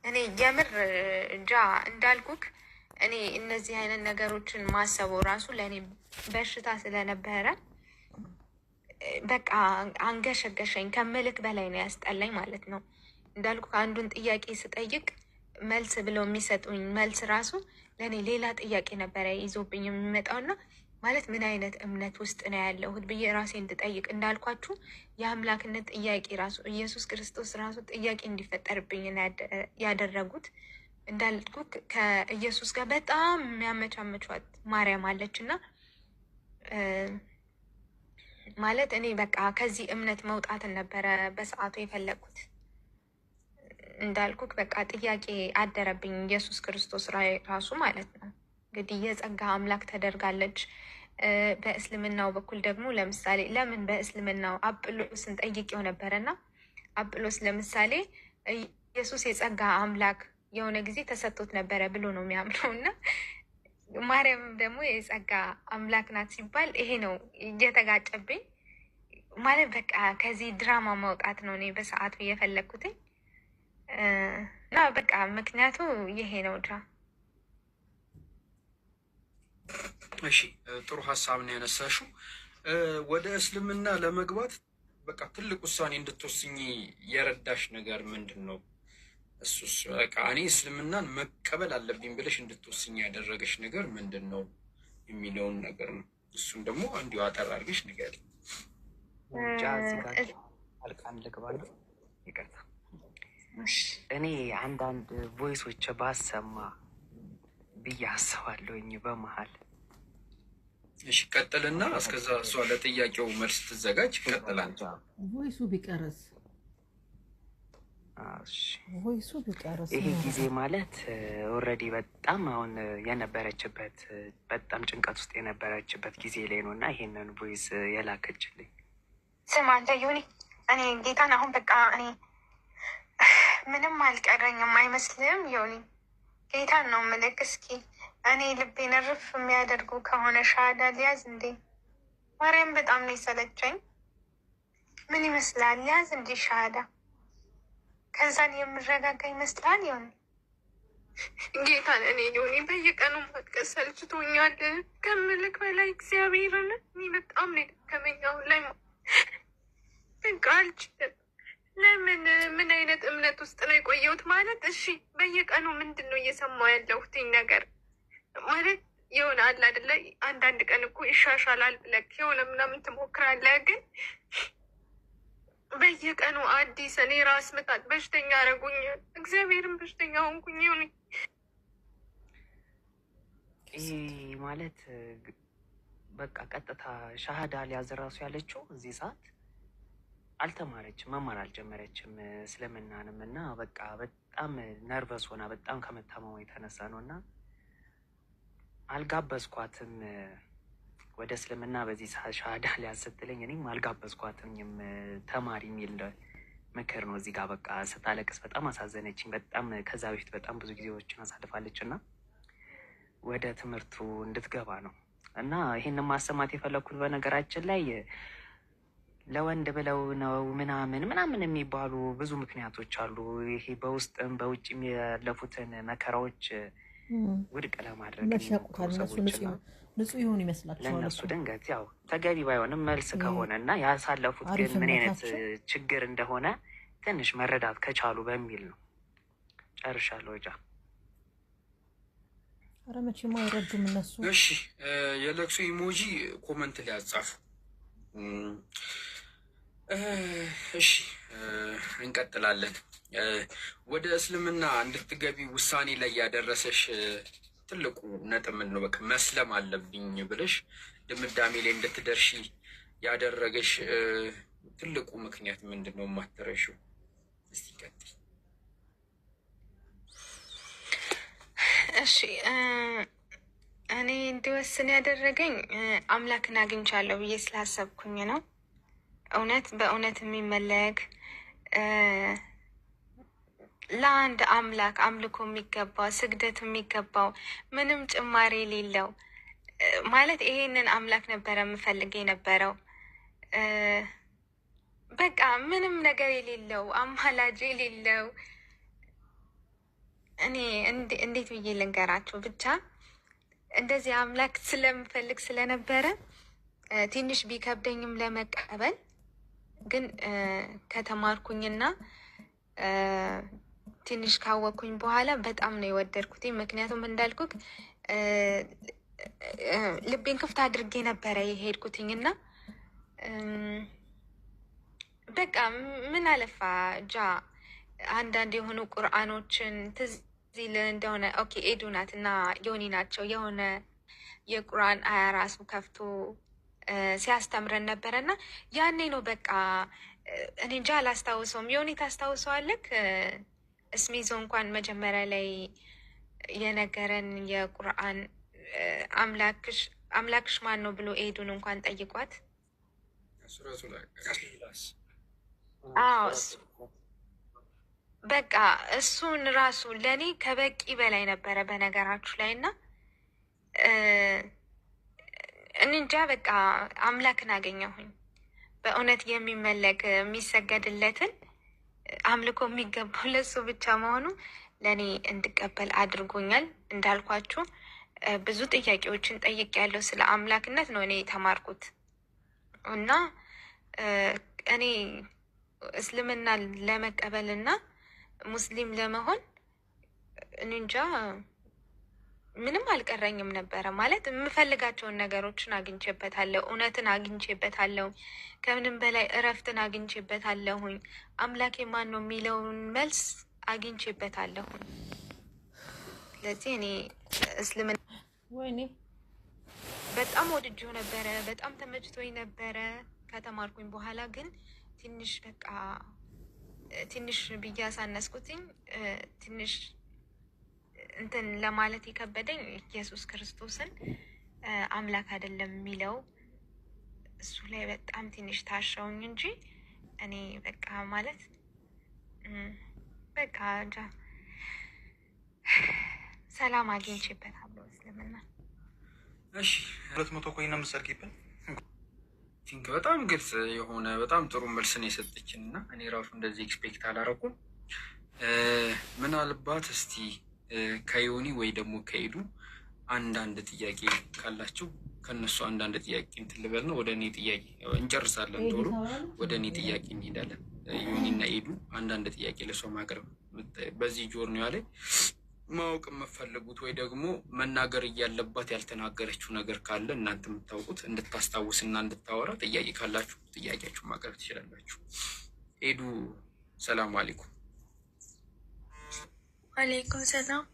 እኔ የምር እንጃ፣ እንዳልኩክ እኔ እነዚህ አይነት ነገሮችን ማሰቡ ራሱ ለእኔ በሽታ ስለነበረ በቃ አንገሸገሸኝ፣ ከምልክ በላይ ነው ያስጠላኝ ማለት ነው። እንዳልኩ አንዱን ጥያቄ ስጠይቅ መልስ ብለው የሚሰጡኝ መልስ ራሱ ለእኔ ሌላ ጥያቄ ነበረ ይዞብኝ የሚመጣውና ማለት ምን አይነት እምነት ውስጥ ነው ያለሁት ብዬ ራሴ እንድጠይቅ፣ እንዳልኳችሁ የአምላክነት ጥያቄ ራሱ፣ ኢየሱስ ክርስቶስ ራሱ ጥያቄ እንዲፈጠርብኝ ያደረጉት። እንዳልኩ ከኢየሱስ ጋር በጣም የሚያመቻመቿት ማርያም አለች እና ማለት እኔ በቃ ከዚህ እምነት መውጣትን ነበረ በሰዓቱ የፈለግኩት። እንዳልኩክ በቃ ጥያቄ አደረብኝ ኢየሱስ ክርስቶስ ራሱ ማለት ነው። እንግዲህ የጸጋ አምላክ ተደርጋለች። በእስልምናው በኩል ደግሞ ለምሳሌ ለምን በእስልምናው አጵሎስን ጠይቄው ነበረና አጵሎስ ለምሳሌ ኢየሱስ የጸጋ አምላክ የሆነ ጊዜ ተሰጥቶት ነበረ ብሎ ነው የሚያምነው እና ማርያምም ደግሞ የጸጋ አምላክ ናት ሲባል ይሄ ነው እየተጋጨብኝ። ማለት በቃ ከዚህ ድራማ መውጣት ነው እኔ በሰዓቱ እየፈለግኩትኝ እና በቃ ምክንያቱ ይሄ ነው። ጃ። እሺ፣ ጥሩ ሀሳብ ነው ያነሳሽው። ወደ እስልምና ለመግባት በቃ ትልቅ ውሳኔ እንድትወስኝ የረዳሽ ነገር ምንድን ነው? እሱስ በቃ እኔ እስልምናን መቀበል አለብኝ ብለሽ እንድትወስኝ ያደረገሽ ነገር ምንድን ነው የሚለውን ነገር ነው። እሱን ደግሞ እንዲሁ አጠር አድርገሽ ንገሪኝ። እዚህ ጋር ጣልቃን ልግባለሁ። ይቅርታ። እኔ አንዳንድ voice ኦች ባሰማ ብዬ አስባለሁኝ በመሀል። እሺ፣ ቀጥልና እስከዛ እሷ ለጥያቄው መልስ ትዘጋጅ። ቀጥላል። voice ኡ ቢቀርስ? Voice ኡ ቢቀርስ? ይሄ ጊዜ ማለት already በጣም አሁን የነበረችበት በጣም ጭንቀት ውስጥ የነበረችበት ጊዜ ላይ ነው እና ይሄንን voice የላከችልኝ። ስማ አንተ ዮኒ፣ እኔ ጌታን አሁን በቃ እኔ ምንም አልቀረኝም አይመስልም? ዮኒ፣ ጌታን ነው የምልህ። እስኪ እኔ ልቤን እርፍ የሚያደርጉ ከሆነ ሻሃዳ ሊያዝ እንዴ? ማርያም በጣም ነው የሰለቸኝ። ምን ይመስላል? ሊያዝ እንዴ ሻሃዳ? ከዛን የምረጋጋ ይመስላል? ዮኒ፣ ጌታን እኔ ዮኒ በየቀኑ ማልቀስ ሰልችቶኛል ከምልክ በላይ። እግዚአብሔርን እኔ በጣም ነው የደከመኝ አሁን ላይ፣ በቃ አልችልም። ለምን ምን አይነት እምነት ውስጥ ነው የቆየሁት? ማለት እሺ በየቀኑ ምንድን ነው እየሰማሁ ያለሁትኝ ነገር? ማለት የሆነ አለ አይደለ፣ አንዳንድ ቀን እኮ ይሻሻላል ብለህ የሆነ ምናምን ትሞክራለህ፣ ግን በየቀኑ አዲስ እኔ ራስ ምታት በሽተኛ አደረጉኝ። እግዚአብሔርን በሽተኛ ሆንኩኝ። ሆነ ይሄ ማለት በቃ ቀጥታ ሻሃዳ ሊያዝ ራሱ ያለችው እዚህ ሰዓት አልተማረችም፣ መማር አልጀመረችም እስልምናንም እና በቃ በጣም nervous ሆና በጣም ከመታመሟ የተነሳ ነው እና አልጋበዝኳትም ወደ እስልምና። በዚህ ሰዓት ሻሃዳ ሊያዝ ስትለኝ እኔም አልጋበዝኳትም፣ ተማሪ የሚል ምክር ነው እዚህ ጋር። በቃ ስታለቅስ በጣም አሳዘነችኝ። በጣም ከዛ በፊት በጣም ብዙ ጊዜዎችን አሳልፋለች እና ወደ ትምህርቱ እንድትገባ ነው እና ይህንን ማሰማት የፈለግኩት በነገራችን ላይ ለወንድ ብለው ነው ምናምን ምናምን የሚባሉ ብዙ ምክንያቶች አሉ። ይሄ በውስጥም በውጭም ያለፉትን መከራዎች ውድቅ ለማድረግ መች ያውቁታል የሚሞክሩ እነሱ። ሰዎች ንጹህ እና ንጹህ ይሆኑ ይመስላቸዋል ለእነሱ እኮ። ድንገት ያው ተገቢ ባይሆንም መልስ ከሆነ እና ያሳለፉት ግን ምን አይነት አሪፍነታቸው ችግር እንደሆነ ትንሽ መረዳት ከቻሉ በሚል ነው። ጨርሻለሁ። ጃ። ኧረ መቼም አይረዱም እነሱ። እሺ፣ የለቅሶ emoji comment ላይ አጻፉ። እሺ፣ እንቀጥላለን። ወደ እስልምና እንድትገቢ ውሳኔ ላይ ያደረሰሽ ትልቁ ነጥብ ምንድን ነው? በቃ መስለም አለብኝ ብለሽ ድምዳሜ ላይ እንድትደርሺ ያደረገሽ ትልቁ ምክንያት ምንድን ነው? የማትረሺው፣ እስቲ ቀጥይ። እሺ፣ እኔ እንድወስን ያደረገኝ አምላክን አግኝቻለሁ ብዬ ስላሰብኩኝ ነው። እውነት በእውነት የሚመለክ፣ ለአንድ አምላክ አምልኮ የሚገባው፣ ስግደት የሚገባው፣ ምንም ጭማሪ የሌለው፣ ማለት ይሄንን አምላክ ነበረ የምፈልግ የነበረው። በቃ ምንም ነገር የሌለው፣ አማላጅ የሌለው። እኔ እንዴት ብዬ ልንገራችሁ፣ ብቻ እንደዚህ አምላክ ስለምፈልግ ስለነበረ ትንሽ ቢከብደኝም ለመቀበል ግን ከተማርኩኝና ትንሽ ካወቅኩኝ በኋላ በጣም ነው የወደድኩት። ምክንያቱም እንዳልኩክ ልቤን ክፍት አድርጌ ነበረ የሄድኩትኝና በቃ ምን አለፋ ጃ አንዳንድ የሆኑ ቁርአኖችን ትዝ ይል እንደሆነ፣ okay፣ ኤዱ ናት እና ዮኒ ናቸው፣ የሆነ የቁርአን አያ ራሱ ከፍቶ ሲያስተምረን ነበረ እና ያኔ ነው በቃ፣ እኔ እንጃ አላስታውሰውም። ዮኒ ታስታውሰዋለህ? እስሚዞ እንኳን መጀመሪያ ላይ የነገረን የቁርአን አምላክሽ ማን ነው ብሎ ኤዱን እንኳን ጠይቋት። ሱረቱል ኢኽላስ። አዎ፣ በቃ እሱን ራሱ ለእኔ ከበቂ በላይ ነበረ በነገራችሁ ላይ። እና እንጃ በቃ አምላክን አገኘሁኝ። በእውነት የሚመለክ፣ የሚሰገድለትን፣ አምልኮ የሚገባው ለሱ ብቻ መሆኑ ለእኔ እንድቀበል አድርጎኛል። እንዳልኳችሁ ብዙ ጥያቄዎችን ጠይቄያለሁ። ስለ አምላክነት ነው እኔ የተማርኩት እና እኔ እስልምና ለመቀበል እና ሙስሊም ለመሆን እኔ እንጃ ምንም አልቀረኝም ነበረ። ማለት የምፈልጋቸውን ነገሮችን አግኝቼበታለሁ። እውነትን አግኝቼበታለሁ። ከምንም በላይ እረፍትን አግኝቼበታለሁኝ። አምላኬ ማን ነው የሚለውን መልስ አግኝቼበታለሁኝ። ስለዚህ እኔ እስልምና ወይኔ። በጣም ወድጄው ነበረ። በጣም ተመችቶኝ ነበረ። ከተማርኩኝ በኋላ ግን ትንሽ በቃ ትንሽ ብዬ ያሳነስኩትኝ፣ ትንሽ እንትን ለማለት የከበደኝ ኢየሱስ ክርስቶስን አምላክ አይደለም የሚለው እሱ ላይ በጣም ትንሽ ታሸውኝ እንጂ እኔ በቃ ማለት በቃ እንጃ ሰላም አግኝቼበታለሁ እስልምና። እሺ። 200 coin ነው የምትሰርቂብን። Think በጣም ግልጽ የሆነ በጣም ጥሩ መልስን የሰጠችን እና እኔ ራሱ እንደዚህ expect አላረኩም። ምናልባት እስቲ ከዮኒ ወይ ደግሞ ከኤዱ አንዳንድ ጥያቄ ካላችሁ ከእነሱ አንዳንድ ጥያቄ እንትን ልበል ነው፣ ወደ እኔ ጥያቄ እንጨርሳለን። ቶሎ ወደ እኔ ጥያቄ እንሄዳለን። ዮኒ እና ኤዱ አንዳንድ ጥያቄ ለሰው ማቅረብ፣ በዚህ journey ዋ ላይ ማወቅ የምትፈልጉት ወይ ደግሞ መናገር እያለባት ያልተናገረችው ነገር ካለ እናንተ የምታውቁት እንድታስታውስና እንድታወራ ጥያቄ ካላችሁ ጥያቄያችሁ ማቅረብ ትችላላችሁ። ኤዱ፣ ሰላም አለይኩም። ዋሌይኩም ሰላም።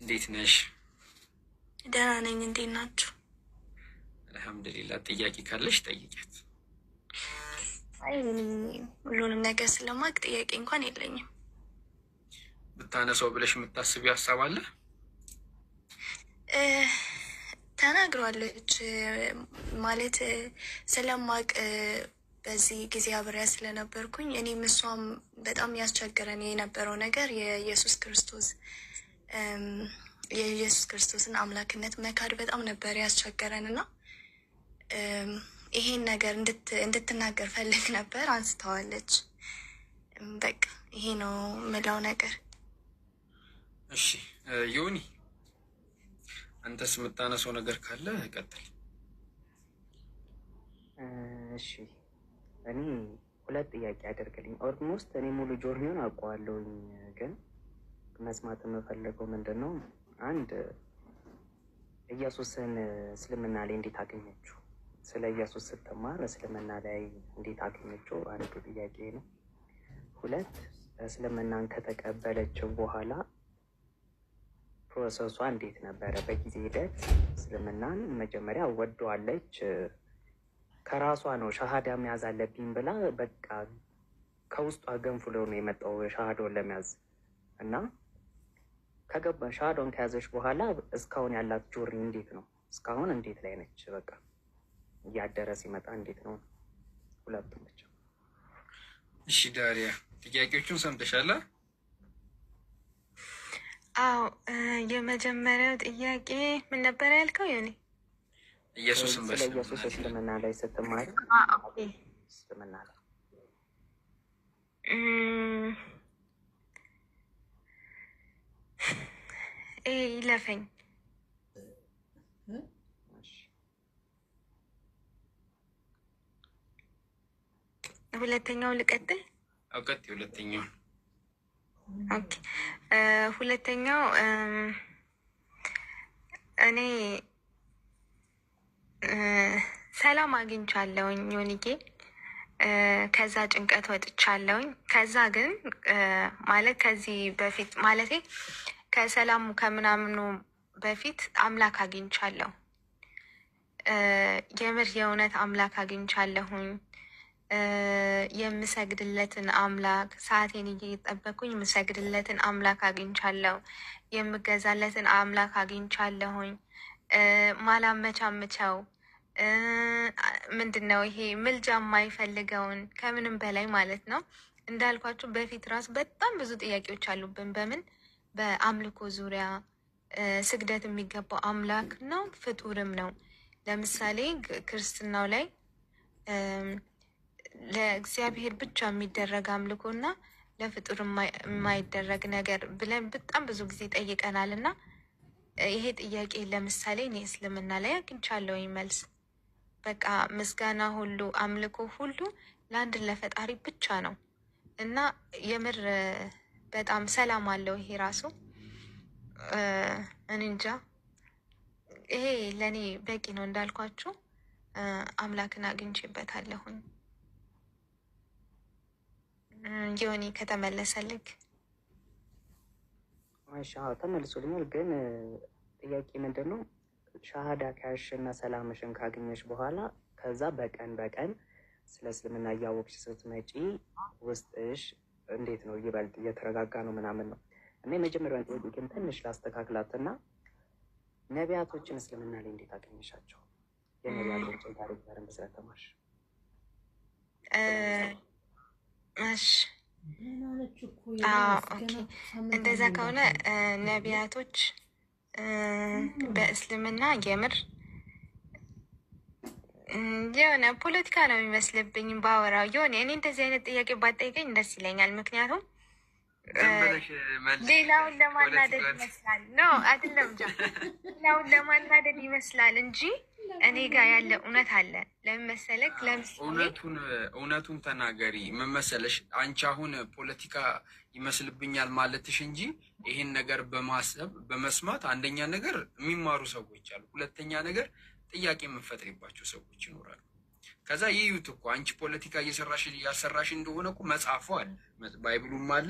እንዴት ነሽ? ደህና ነኝ። እንዴት ናችሁ? አልሐምዱሊላ። ጥያቄ ካለሽ ጠይቂያት። አይ፣ ሁሉንም ነገር ስለማቅ ጥያቄ እንኳን የለኝም። ብታነሳው ብለሽ የምታስቢው ሀሳብ አለ? ተናግሯለች ማለት ስለማቅ፣ በዚህ ጊዜ አብሬያ ስለነበርኩኝ እኔም እሷም በጣም ያስቸገረን የነበረው ነገር የኢየሱስ ክርስቶስን አምላክነት መካድ በጣም ነበር ያስቸገረን እና ይሄን ነገር እንድትናገር ፈልግ ነበር፣ አንስተዋለች። በቃ ይሄ ነው ምለው ነገር። እሺ ዮኒ፣ አንተስ የምታነሳው ነገር ካለ ቀጥል። እሺ፣ እኔ ሁለት ጥያቄ አደርግልኝ። Almost እኔ ሙሉ journey ውን አውቀዋለሁኝ፣ ግን መስማት የምፈልገው ምንድን ነው? አንድ፣ ኢየሱስን እስልምና ላይ እንዴት አገኘችው? ስለ ኢየሱስ ስትማር እስልምና ላይ እንዴት አገኘችው? አንዱ ጥያቄ ነው። ሁለት፣ እስልምናን ከተቀበለችው በኋላ process ኧ እንዴት ነበረ? በጊዜ ሂደት እስልምናን መጀመሪያ ወደዋለች፣ ከራሷ ነው ሻሃዳ መያዝ አለብኝ ብላ በቃ ከውስጧ ገንፍሎ ነው የመጣው ሻሃዳውን ለመያዝ። እና ከገባ ሻሃዳውን ከያዘች በኋላ እስካሁን ያላት journey እንዴት ነው? እስካሁን እንዴት ላይ ነች? በቃ እያደረ ሲመጣ እንዴት ነው? ሁለቱም ብቻ። እሺ ዳሪያ፣ ጥያቄዎቹን ሰምተሻል? አዎ፣ የመጀመሪያው ጥያቄ ምን ነበር ያልከው ዮኒ? ኢየሱስን ስለ ኢየሱስ እስልምና ላይ ስትማሪ እስልምና ላይ ይሄ ይለፈኝ። እሺ። ሁለተኛው ልቀጥል። እውቀት ሁለተኛውን። Okay፣ ሁለተኛው እኔ ሰላም አግኝቻለሁኝ ዮኒጌ፣ ከዛ ጭንቀት ወጥቻለሁኝ። ከዛ ግን ማለት ከዚህ በፊት ማለቴ ከሰላሙ ከምናምኑ በፊት አምላክ አግኝቻለሁ። የምር የእውነት አምላክ አግኝቻለሁኝ። የምሰግድለትን አምላክ፣ ሰዓቴን እየጠበኩኝ የምሰግድለትን አምላክ አግኝቻለሁ። የምገዛለትን አምላክ አግኝቻለሁኝ። ማላመቻምቸው፣ ምንድን ነው ይሄ ምልጃ የማይፈልገውን፣ ከምንም በላይ ማለት ነው። እንዳልኳችሁ በፊት ራሱ በጣም ብዙ ጥያቄዎች አሉብን። በምን በአምልኮ ዙሪያ ስግደት የሚገባው አምላክ ነው ፍጡርም ነው። ለምሳሌ ክርስትናው ላይ ለእግዚአብሔር ብቻ የሚደረግ አምልኮ እና ለፍጡር የማይደረግ ነገር ብለን በጣም ብዙ ጊዜ ጠይቀናል። እና ይሄ ጥያቄ ለምሳሌ እኔ እስልምና ላይ አግኝቻለሁኝ መልስ። በቃ ምስጋና ሁሉ አምልኮ ሁሉ ለአንድ ለፈጣሪ ብቻ ነው እና የምር በጣም ሰላም አለው ይሄ ራሱ። እኔ እንጃ፣ ይሄ ለእኔ በቂ ነው። እንዳልኳችሁ አምላክን አግኝቼበታለሁኝ። ዮኒ ከተመለሰልክ። እሺ፣ አዎ ተመልሶልኛል። ግን ጥያቄ ምንድን ነው? ሻሃዳ ከያዝሽ እና ሰላምሽን ካገኘሽ በኋላ ከዛ በቀን በቀን ስለ እስልምና እያወቅሽ ስትመጪ ውስጥሽ እንዴት ነው? ይበልጥ እየተረጋጋ ነው ምናምን ነው። እና የመጀመሪያውን ጥያቄ ግን ትንሽ ላስተካክላት እና ነቢያቶችን እስልምና ላይ እንዴት አገኘሻቸው? የነቢያቶችን ታሪክ በደንብ ስለተማርሽ። እሺ። ገና ነች እኮ። አዎ። የናስ Okay። ገና ሳምንት እንደዛ ከሆነ አልሞላትም። ነቢያቶች በእስልምና የምር የሆነ ፖለቲካ ነው የሚመስልብኝ ባወራው። የሆነ እኔ እንደዚህ አይነት ጥያቄ ባጠይቀኝ ደስ ይለኛል። ምክንያቱም ዝም ብለሽ መልሽ። ሌላውን ለማናደድ ፖለቲካን ይመስላል። No አይደለም ጃ፣ ሌላውን ለማናደድ ይመስላል እንጂ እኔ ጋር ያለ እውነት አለ። ለምን መሰለክ? ለምሳሌ እውነቱን ተናገሪ። ምን መሰለሽ፣ አንቺ አሁን ፖለቲካ ይመስልብኛል ማለትሽ እንጂ ይሄን ነገር በማሰብ በመስማት አንደኛ ነገር የሚማሩ ሰዎች አሉ፣ ሁለተኛ ነገር ጥያቄ የምንፈጥሪባቸው ሰዎች ይኖራሉ። ከዛ ይዩት እኮ አንቺ ፖለቲካ እየሰራሽ እያሰራሽ እንደሆነ እኮ መጽሐፉ አለ፣ Bible ኡም አለ፣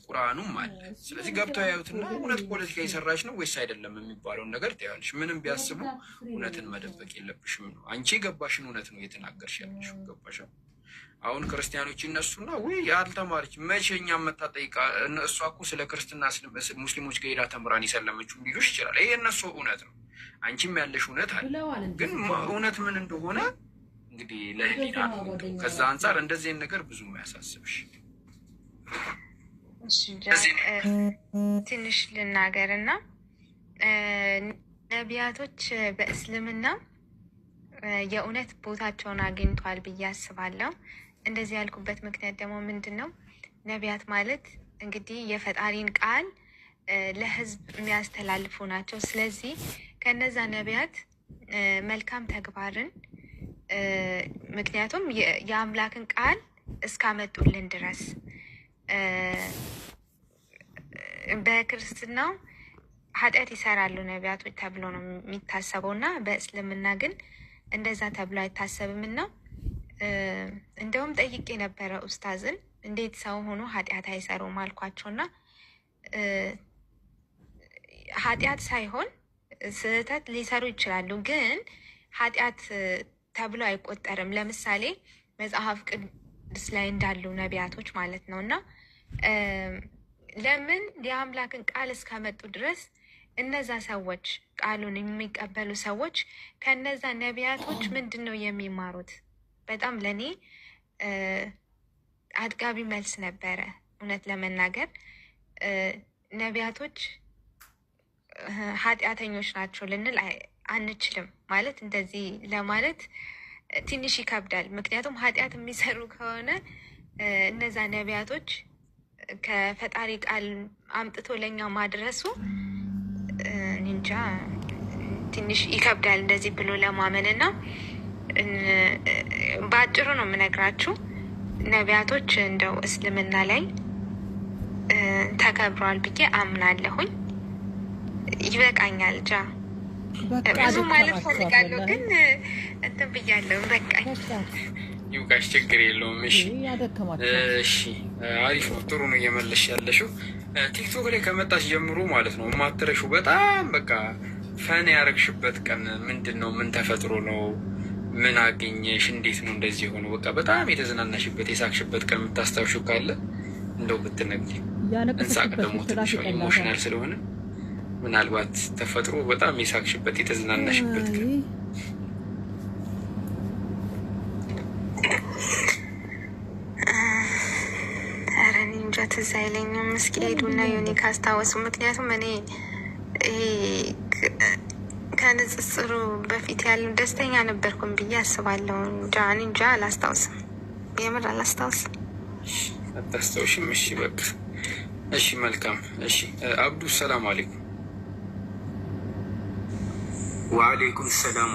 ቁርአኑም አለ። ስለዚህ ገብተው ያዩትና እውነት ፖለቲካ እየሰራሽ ነው ወይስ አይደለም የሚባለውን ነገር ታያለሽ። ምንም ቢያስቡ እውነትን መደበቅ የለብሽም ነው። አንቺ የገባሽን እውነት ነው እየተናገርሽ ያለሽው። ገባሽ? አሁን ክርስቲያኖች ይነሱና ውይ ያልተማረች መቼ እኛም መታ ጠይቃ፣ እሷ እኮ ስለ ክርስትና ሙስሊሞች ጋር ሄዳ ተምራን የሰለመችው ሊሉሽ ይችላል። ይሄ የእነሱ እውነት ነው። አንቺም ያለሽ እውነት አለ። ብለዋል። ግን እንደዚህ እውነት ምን እንደሆነ እንግዲህ ለህሊና የገዛ ነው። ጓደኛዋ ከዛ ራሱ አንጻር እንደዚህ ነገር ብዙም አያሳስብሽ። እሺ ጃ፣ ትንሽ ልናገር እና ነቢያቶች በእስልምና የእውነት ቦታቸውን አግኝቷል ብዬ አስባለሁ። እንደዚህ ያልኩበት ምክንያት ደግሞ ምንድን ነው? ነቢያት ማለት እንግዲህ የፈጣሪን ቃል ለሕዝብ የሚያስተላልፉ ናቸው። ስለዚህ ከነዛ ነቢያት መልካም ተግባርን፣ ምክንያቱም የአምላክን ቃል እስካመጡልን ድረስ፣ በክርስትናው ኃጢአት ይሰራሉ ነቢያቶች ተብሎ ነው የሚታሰበው እና በእስልምና ግን እንደዛ ተብሎ አይታሰብም። እና እንደውም ጠይቄ ነበረ ኡስታዝን፣ እንዴት ሰው ሆኖ ኃጢአት አይሰሩም አልኳቸው። እና ኃጢአት ሳይሆን ስህተት ሊሰሩ ይችላሉ፣ ግን ኃጢአት ተብሎ አይቆጠርም። ለምሳሌ መጽሐፍ ቅዱስ ላይ እንዳሉ ነቢያቶች ማለት ነው። እና ለምን የአምላክን ቃል እስከመጡ ድረስ እነዛ ሰዎች፣ ቃሉን የሚቀበሉ ሰዎች ከነዛ ነቢያቶች ምንድን ነው የሚማሩት? በጣም ለእኔ አጥጋቢ መልስ ነበረ። እውነት ለመናገር ነቢያቶች ኃጢአተኞች ናቸው ልንል አንችልም። ማለት እንደዚህ ለማለት ትንሽ ይከብዳል። ምክንያቱም ኃጢአት የሚሰሩ ከሆነ እነዛ ነቢያቶች ከፈጣሪ ቃል አምጥቶ ለእኛ ማድረሱ እንጃ ትንሽ ይከብዳል እንደዚህ ብሎ ለማመን። እና በአጭሩ ነው የምነግራችሁ፣ ነቢያቶች እንደው እስልምና ላይ ተከብረዋል ብዬ አምናለሁኝ። ይበቃኛል። ጃ ብዙ ማለት ፈልጋለሁ ግን እንትን ብያለሁ። በቃኝ። ይብቃሽ፣ ችግር የለውም። እሺ እሺ፣ አሪፍ ነው፣ ጥሩ ነው እየመለስሽ ያለሽው። ቲክቶክ ላይ ከመጣሽ ጀምሮ ማለት ነው የማትረሺው በጣም በቃ fun ያደረግሽበት ቀን ምንድን ነው? ምን ተፈጥሮ ነው? ምን አገኘሽ? እንዴት ነው እንደዚህ የሆነው? በቃ በጣም የተዝናናሽበት የሳቅሽበት ቀን የምታስታውሽው ካለ እንደው ብትነግሪኝ። እንሳቅ ደግሞ ትንሽ emotional ስለሆነ ምናልባት ተፈጥሮ በጣም የሳቅሽበት የተዝናናሽበት ቀን። ኧረ እኔ እንጃ ትዝ አይለኝም። እስኪ ሄዱና ዮኒ ካስታወሱ። ምክንያቱም እኔ ይሄ ከንጽጽሩ በፊት ያለው ደስተኛ ነበርኩም ብዬ አስባለሁ። እንጃ እኔ እንጃ አላስታውስም፣ የምር አላስታውስም። አታስታውሽም? እሺ በቃ እሺ፣ መልካም እሺ። አብዱ ሰላም አለይኩም። ወአለይኩም ሰላም